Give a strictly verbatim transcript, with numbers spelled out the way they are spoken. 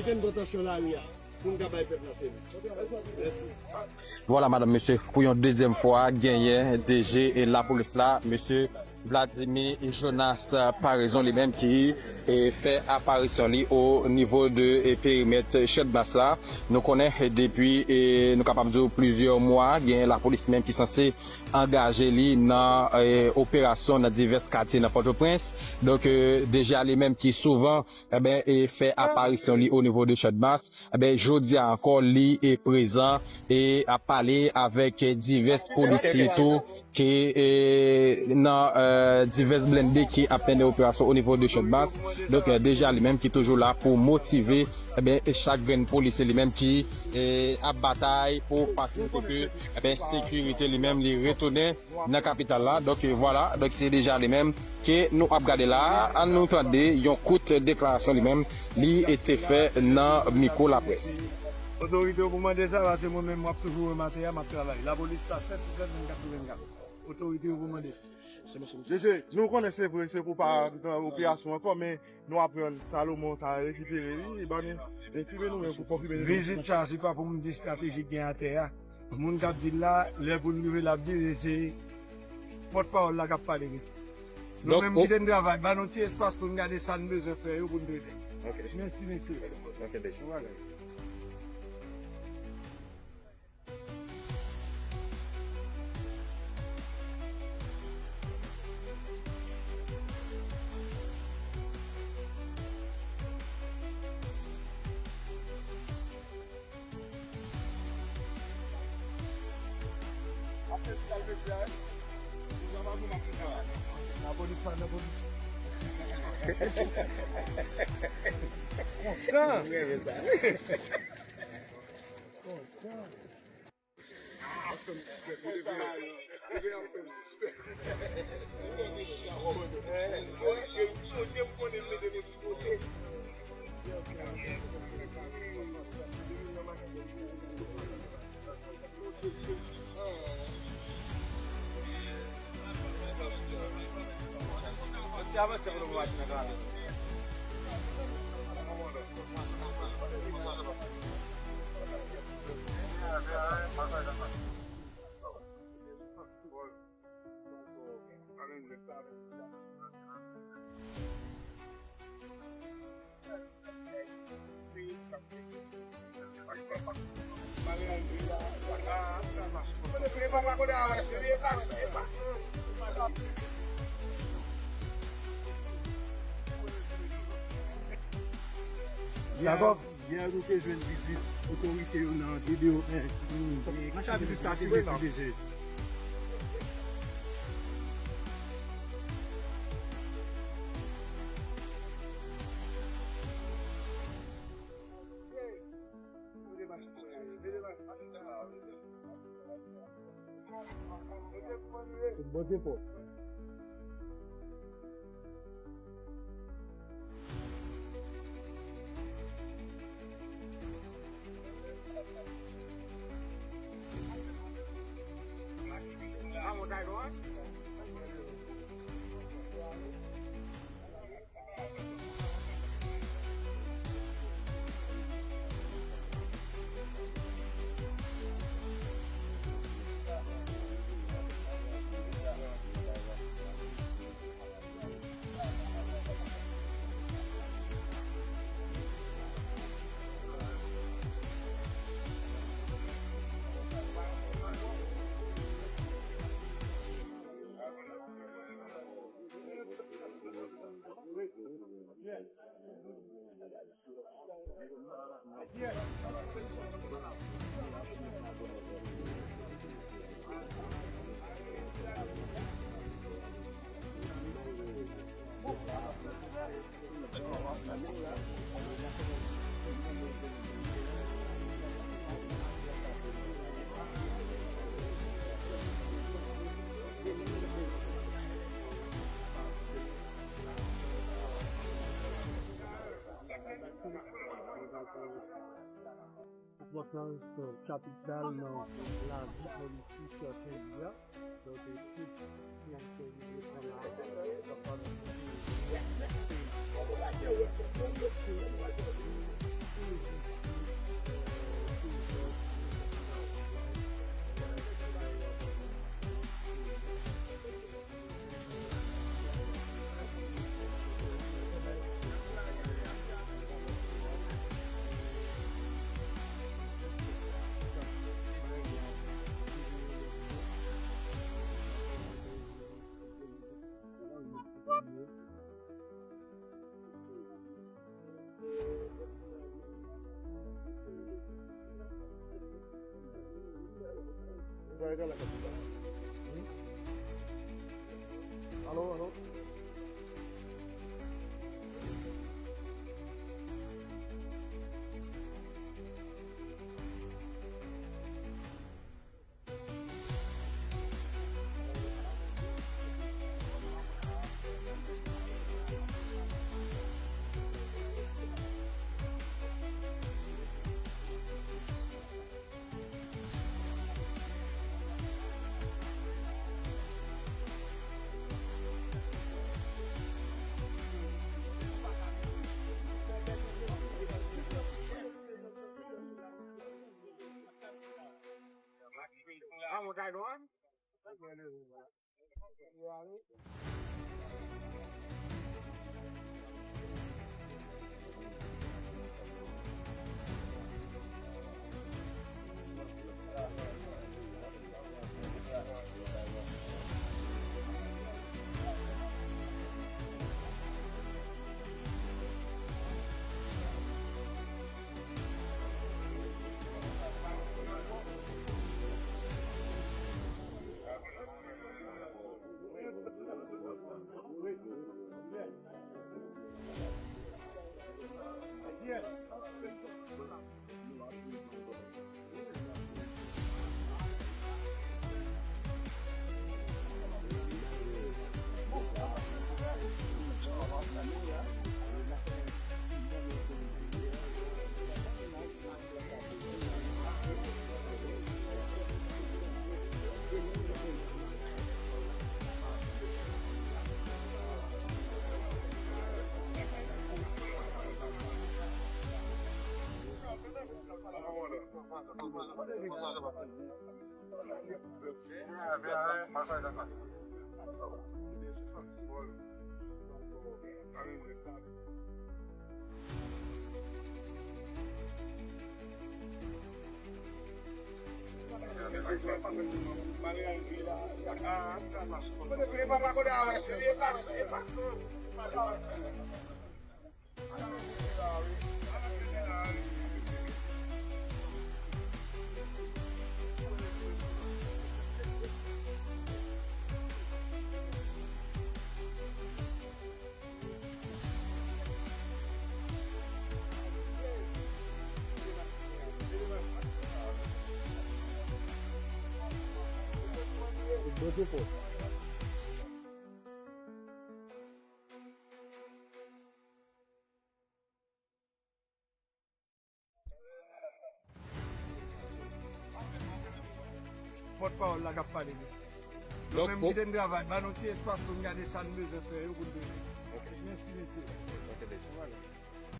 Kenn pran tansyon lari a pou n ka bay pèp la sèvis. Mèsi. Vwala, madanm, mesye, pou yon dezyèm fwa, genyen D G e lapolis la, mesye Vladimir Jonas Paraison, li menm ki, e, fè aparisyon li o nivo de, e, perimèt Channmas la. Nou konnen, e, depi, e, nou kapab di w plizyè mwa, gen lapolis menm ki sanse angaje li nan, e, operasyon nan divès katye nan Pòtoprens. Donk, e, D G a li menm ki souvan, e ben, e, fè aparisyon li o nivo de Channmas, e ben, jodi a ankò, li, e, prezan e ap pale avèk divès polisye tou ki, e, nan, e, divès blende ki ap mennen operasyon o nivo de Channmas. Donk, e, D G a li menm ki toujou la pou motive, e ben, e chak grenn polisye li menm ki, e, ap batay pou fasilite ke, e ben, sekirite li menm li retounen nan kapital la. Donk, e, vwala, donk se D G a li menm ke nou ap gade la. Ann nou tande yon kout deklarasyon li menm li te fè nan mikwo laprès. Otorite yo pou mande sa, paske mwen menm, m ap toujou wè m atè a, m ap travay. Lapolis la, sèt sou sèt, vennkat sou vennkat. Otorite yo pou mande sa. D G, nou konnen se vre, se pou pa nan operasyon ankò, men nou aprann Salomon ta rekipere li, li ban nou, li fime nou menm pou konfime nou. Vizit sa, se pa pou m di estratejik gen atè a. Moun k ap di l la, lè pou l rive, l ap di l, e se pòtpawòl la k ap pale de sa. Nou menm ki te n travay, ban nou ti espas pou n gade sa n bezwen fè yo pou n trete. Ok. Mèsi, mesye. Ok, D G. Vwala. Kontan. Kontan. Dakò. Yè, nou te jwenn vizit otorite yo nan D D O N. Nan ka vizit sa, se vizit D G. Tout bon, se bon. Enpòtans kapital nan lavi politik peyi a. Donk, tout moun ke li pran la, sa pa nou. Alo, alo. Ah, mon gars, non? Bon, se fò. Pòtpawòl la k ap pale, mesye. Nou menm ki te n travay, ban nou ti espas pou n gade sa n bezwen fè yo pou n te fè. Ok. Mèsi, mesye. Ok, mesye.